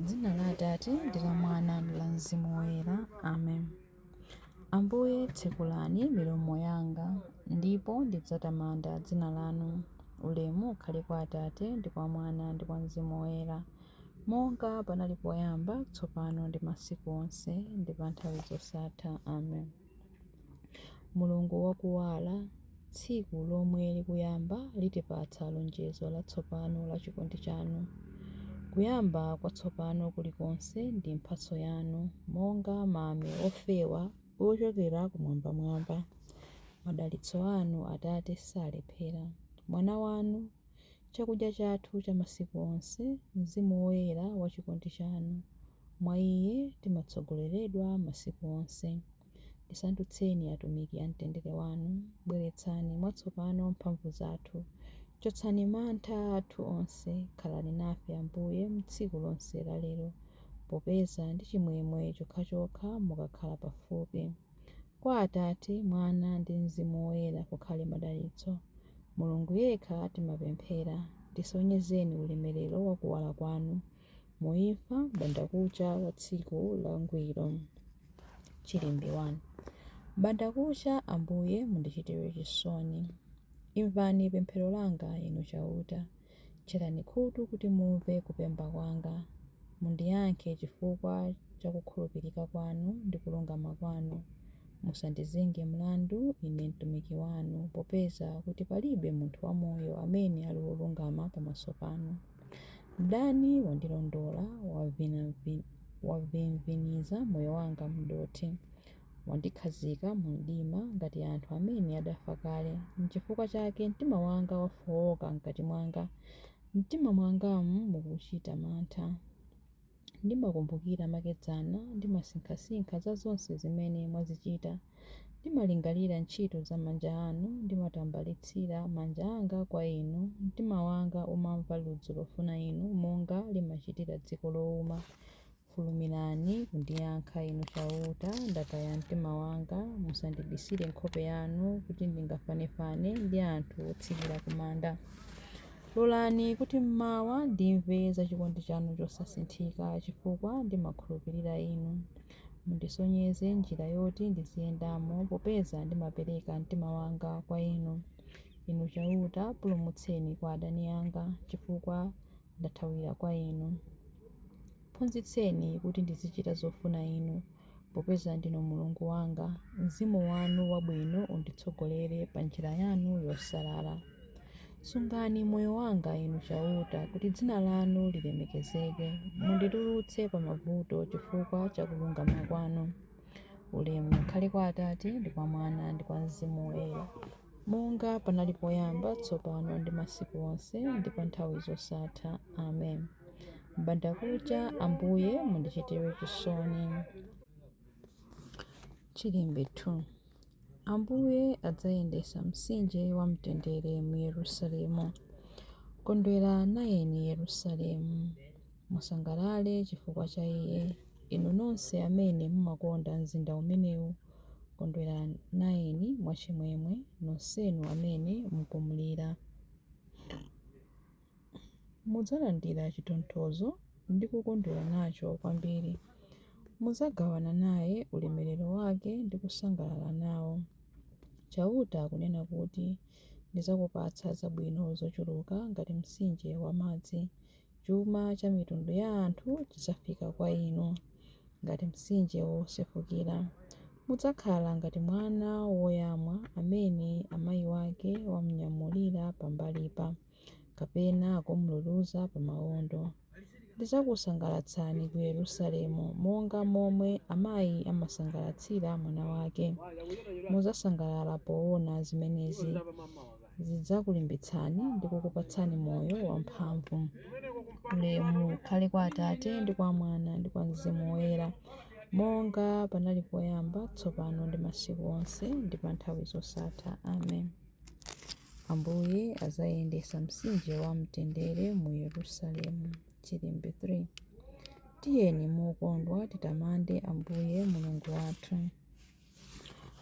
M'dzina la Atate, ndi la Mwana, ndi la Mzimu Woyera. Amen. Ambuye, tsekulani milomo yanga, ndipo ndidzatamanda dzina lanu. Ulemu ukhale kwa Atate, ndi kwa Mwana, ndi kwa Mzimu Woyera, monga panali poyamba, tsopano ndi masiku onse, ndi pa nthawi zosatha. Amen. Mulungu wakuwala, tsiku lomwe likuyamba litipatsa lonjezo latsopano la chikondi chanu. Kuyamba kwatsopano kulikonse ndi mphatso yanu, monga mame ofewa ochokera kumwambamwamba. Madalitso anu, Atate, salephera. Mwana wanu, chakudya chathu cha masiku onse, Mzimu Woyera wa chikondi chanu, mwa Iye timatsogoleredwa masiku onse. Tisandutseni atumiki a mtendere wanu. Bweretsani mwatsopano mphamvu zathu. Chotsani mantha athu onse. Khalani nafe, Ambuye, m'tsiku lonse la lero, popeza ndi chimwemwe chokhachokha mukakhala pafupi. Kwa Atate, Mwana ndi Mzimu Woyera kukhale madalitso. Mulungu yekha timapemphera. Tisonyezeni ulemerero wa kuwala kwanu. Muimfa mbandakucha wa tsiku langwiro. Chilimbi 1. Mbandakucha, Ambuye, mundichitire chisoni. Imvani pemphero langa, Inu Chauta. Tcherani khutu kuti mumve kupemba kwanga. Mundiyankhe chifukwa cha kukhulupirika kwanu ndi kulungama kwanu. Musandizenge mlandu ine mtumiki wanu, popeza kuti palibe munthu wamoyo amene ali wolungama pamaso panu. Mdani wandilondola, wavimviniza moyo wanga m'dothi. Wandikhazika mu mdima ngati anthu amene adafa kale. N'chifukwa chake mtima wanga wafowoka m'kati mwanga, m'mtima mwangamu mukuchita mantha. Ndimakumbukira makedzana, ndimasinkhasinkha za zonse zimene mwazichita. Ndimalingalira ntchito za manja anu, ndimatambalitsira manja anga kwa Inu. Mtima wanga umamva ludzu lofuna Inu, monga limachitira dziko louma. Fulumirani kundiyankha, Inu Chauta, ndataya mtima wanga. Musandibisire nkhope yanu, kuti ndingafanefane ndi anthu otsikira ku manda. Lolani kuti m'mawa ndimve za chikondi chanu chosasinthika, chifukwa ndimakhulupirira Inu. Mundisonyeze njira yoti ndiziyendamo, popeza ndimapereka mtima wanga kwa Inu. Inu Chauta, pulumutseni kwa adani anga, chifukwa ndathawira kwa Inu. Phunzitseni kuti ndizichita zofuna Inu, popeza ndinu Mulungu wanga. Mzimu wanu wabwino unditsogolere pa njira yanu yosalala. Sungani moyo wanga, Inu Chauta, kuti dzina lanu lilemekezeke. Munditulutse pa mavuto chifukwa cha kulungama kwanu. Ulemu ukhale kwa Atate, ndi kwa Mwana, ndi kwa Mzimu Woyera, monga panali poyamba, tsopano ndi masiku onse, ndi pa nthawi zosatha. Amen. M'bandakucha, Ambuye, mundichitire chisoni. Chilimbi 2. Ambuye adzayendetsa mtsinje wa mtendere mu Yerusalemu. Kondwera nayeni Yerusalemu, musangalale chifukwa cha iye, inu nonse amene mumakonda mzinda umenewu. Kondwera nayeni mwachimwemwe, nonsenu amene mukumlira. Mudzalandira chitonthozo ndi kukondwera nacho kwambiri. Mudzagawana naye ulemerero wake ndi kusangalala nawo. Chauta akunena kuti, Ndidzakupatsa zabwino zochuluka ngati mtsinje wa madzi. Chuma cha mitundu ya anthu chidzafika kwa inu ngati mtsinje wosefukira. Mudzakhala ngati mwana woyamwa amene amayi wake wamnyamulira pambalipa, kapena kumluluza pa mawondo. Ndidzakusangalatsani ku Yerusalemu, monga momwe amayi amasangalatsira mwana wake. Mudzasangalala poona zimenezi. Zidzakulimbitsani ndi kukupatsani moyo wamphamvu. Ulemu ukhale kwa Atate, ndi kwa Mwana, ndi kwa Mzimu Woyera, monga panali poyamba, tsopano ndi masiku onse, ndi pa nthawi zosatha. Amen. Ambuye adzayendetsa mtsinje wa mtendere mu Yerusalemu. Chilimbi 3. Tiyeni mokondwa titamande Ambuye Mulungu wathu.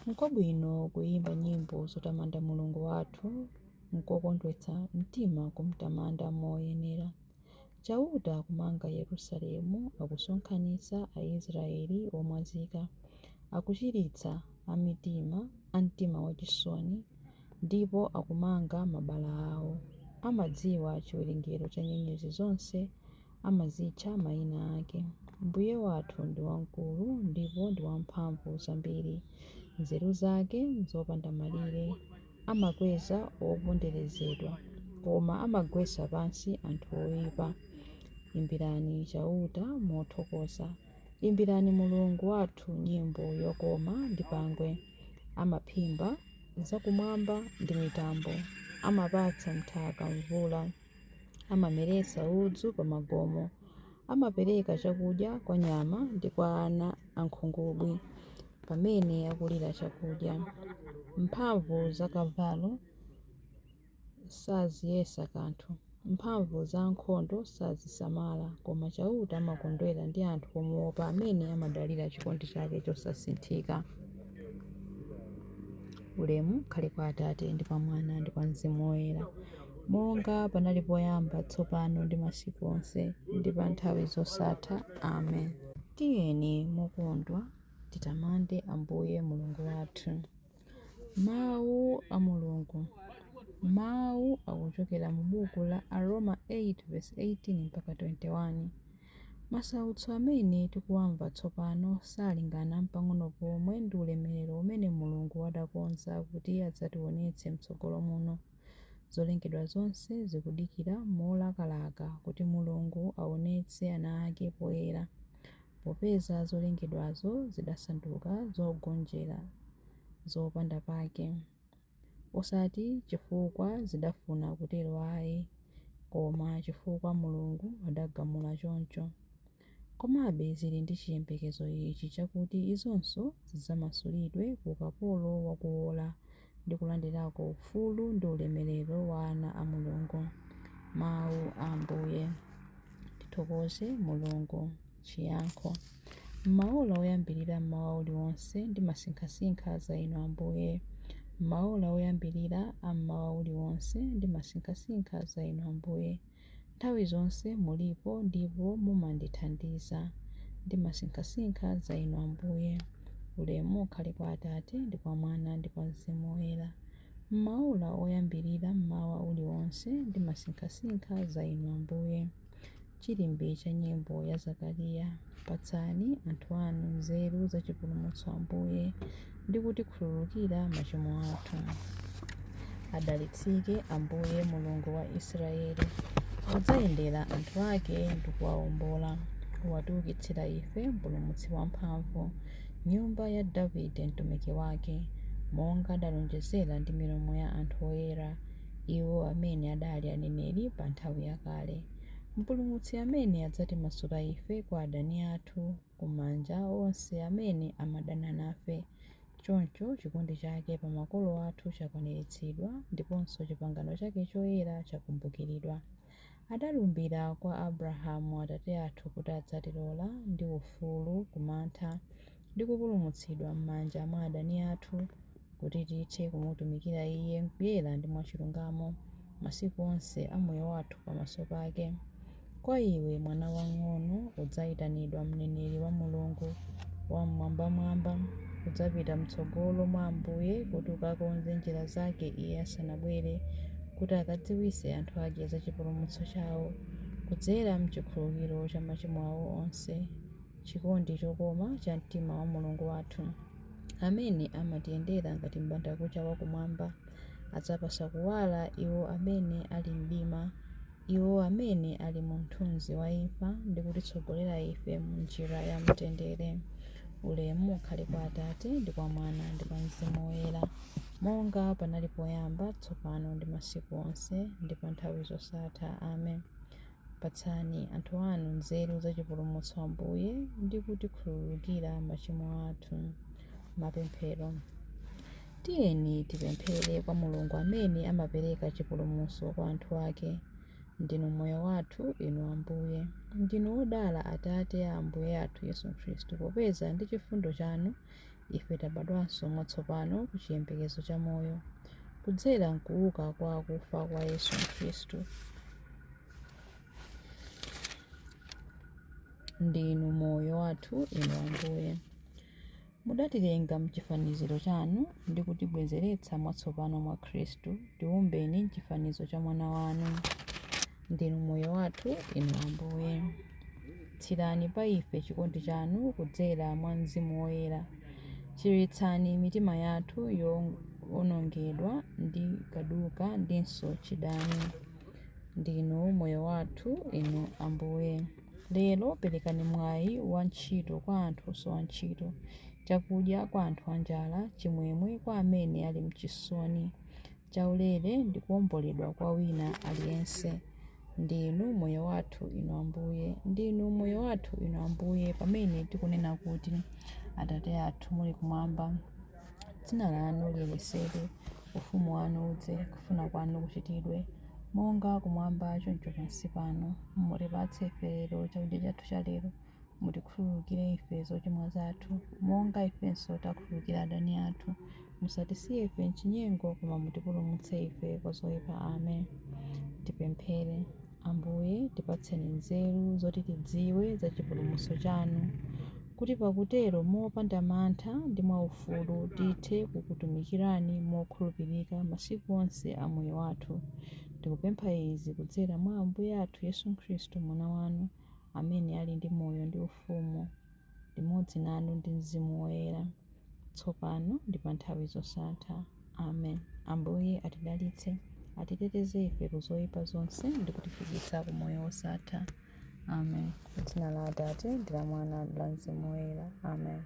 N'kwabwino kuyimba nyimbo zotamanda Mulungu wathu, n'kokondweretsa mtima kumtamanda moyenera. Chauta akumanga Yerusalemu, akusonkhanitsa Aisraele omwazika. Akuchiritsa a mtima wachisoni, ndipo akumanga mabala ao. Amadziwa chiwerengero cha nyenyezi zonse, amazitcha maina ake. Mbuye wathu ndi wamkulu ndipo ndi wamphamvu zambiri, nzeru zake nzopanda malire. Amakweza oponderezedwa, koma amagwetsa pansi anthu oipa. Imbirani Chauta mothokoza, imbirani Mulungu wathu nyimbo yokoma ndi pangwe. Amaphimba zakumwamba ndi mitambo, amapatsa nthaka mvula, amameretsa udzu pa magomo, amapereka chakudya kwa nyama ndi kwa ana a nkhungubwi pamene akulira chakudya. Mphamvu za kavalo saziyesa kanthu, mphamvu za ankhondo sazisamala, koma Chauta amakondwera ndi anthu omuopa amene amadalira chikondi chake chosasinthika. Ulemu ukhale kwa Atate ndi kwa Mwana ndi kwa Mzimu Woyera, monga panali poyamba, tsopano ndi masiku onse, ndi pa nthawi zosatha. Amen. Tiyeni mokondwa titamande Ambuye Mulungu wathu. Mawu a Mulungu. Mawu akuchokera mu buku la Aroma 8:18 mpaka 21. Masautso amene tikuwamva tsopano salingana mpang'ono pomwe ndi ulemerero umene Mulungu adakonza kuti adzatiwonetse m'tsogolo muno. Zolengedwa zonse zikudikira molakalaka kuti Mulungu aonetse ana ake poyera, popeza zolengedwazo zidasanduka zogonjera zopanda pake. Osati chifukwa zidafuna kutero ai, koma chifukwa Mulungu adagamula choncho. Komabe zili ndi chiyembekezo ichi chakuti izonso zidzamasulidwe ku ukapolo wakuwola, ndi kulandirako ufulu ndi ulemerero wa ana a Mulungu. Mau a Ambuye. Tithokoze Mulungu. Chiyankho. M'maola oyambirira m'mawa uliwonse ndimasinkhasinkha za Inu Ambuye. M'maola oyambirira a m'mawa uliwonse ndimasinkhasinkha za Inu Ambuye. Nthawi zonse mulipo ndipo mumandithandiza. Ndimasinkhasinkha za Inu Ambuye. Ulemu ukhale kwa Atate, ndi kwa Mwana, ndi kwa Mzimu Woyera. M'maola oyambirira m'mawa uliwonse ndimasinkhasinkha za Inu Ambuye. Chilimbi cha nyimbo ya Zakariya. Patsani anthu anu nzeru za chipulumutso Ambuye, ndi kutikhululukira machimo athu. Adalitsike Ambuye Mulungu wa Israele, wadzayendera anthu ake ndi kuwaombola. Watiukitsira ife Mpulumutsi wamphamvu, nyumba ya Davide mtumiki wake, monga adalonjezera ndi milomo ya anthu oyera, iwo amene adali aneneri pa nthawi yakale. Mpulumutsi amene adzatimasula ife kwa adani athu, ku manja a onse amene amadana nafe. Choncho chikondi chake pa makolo athu chakwaniritsidwa, ndiponso chipangano chake choyera chakumbukiridwa. Adalumbira kwa Abrahamu atate athu kuti adzatilola ndi ufulu ku mantha, ndi kupulumutsidwa m'manja mwa adani athu, kuti tithe kumutumikira Iye m'kuyera ndi mwachilungamo, masiku onse a moyo wathu pamaso pake. Kwa iwe, mwana wamng'ono, udzaitanidwa mneneri wa Mulungu Wam'mwambamwamba. Udzapita m'tsogolo mwa Ambuye kuti ukakonze njira zake Iye asanabwere, kuti akadziwitse anthu ake za chipulumutso chawo, kudzera m'chikhululukiro cha machimo awo onse. Chikondi chokoma cha mtima wa Mulungu wathu, amene amatiyendera ngati m'bandakucha wa kumwamba, adzapatsa kuwala iwo amene ali m'mdima, iwo amene ali mu mthunzi wa imfa, ndi kutitsogolera ife m'njira ya mtendere. Ulemu ukhale kwa Atate, ndi kwa Mwana, ndi kwa Mzimu Woyera, monga panali poyamba, tsopano ndi masiku onse, ndi pa nthawi zosatha. Amen. Patsani anthu anu nzeru za chipulumutso Ambuye, ndi kutikhululukira machimo athu. Mapemphero. Tiyeni tipemphere kwa Mulungu amene amapereka chipulumutso kwa anthu ake. Ndinu moyo wathu, Inu Ambuye. Ndinu odala Atate a Ambuye athu Yesu Khristu, popeza ndi chifundo chanu ife tabadwanso mwatsopano ku chiyembekezo cha moyo, kudzera m'kuuka kwa akufa kwa Yesu Khristu. Ndinu moyo wathu, Inu Ambuye. Mudatilenga m'chifaniziro chanu ndi kutibwezeretsa mwatsopano mwa Khristu. Tiwumbeni m'chifanizo cha Mwana wanu. Ndinu moyo wathu, Inu Ambuye. Thirani pa ife chikondi chanu kudzera mwa Mzimu Woyera. Chiritsani mitima yathu yowonongedwa ndi kaduka ndinso chidani. Ndinu moyo wathu, Inu Ambuye. Lero perekani mwayi wa ntchito kwa anthu osowa ntchito, chakudya kwa anthu anjala, chimwemwe kwa amene ali m'chisoni, chaulere ndi kuwomboledwa kwa wina aliyense. Ndinu moyo wathu, Inu Ambuye. Ndinu moyo wathu, Inu Ambuye, pamene tikunena kuti, Atate athu muli kumwamba, dzina lanu liyeretsedwe, ufumu wanu udze, kufuna kwanu kuchitidwe, monga kumwamba choncho pansi pano. Mutipatse ife lero chakudya chathu cha lero. Mutikhululukire ife zochimwa zathu, monga ifenso takhululukira adani athu. Musatisiye ife m'chinyengo, koma mutipulumutse ife kwa zoyipa. Amen. Tipemphere. Ambuye, tipatseni nzeru zoti tidziwe za chipulumutso chanu, kuti pakutero mopanda mantha ndi mwaufulu tithe kukutumikirani mokhulupirika masiku onse a moyo wathu. Tikupempha izi kudzera mwa Ambuye athu Yesu Khristu, Mwana wanu, amene ali ndi moyo ndi ufumu limodzi nanu ndi Mzimu Woyera, tsopano ndi pa nthawi zosatha. Amen. Ambuye atidalitse, atiteteze ife ku zoyipa zonse ndi kutifikitsa ku moyo wosatha. Amen. Dzina la Atate ndi la Mwana ndi la Mzimu Woyera. Amen.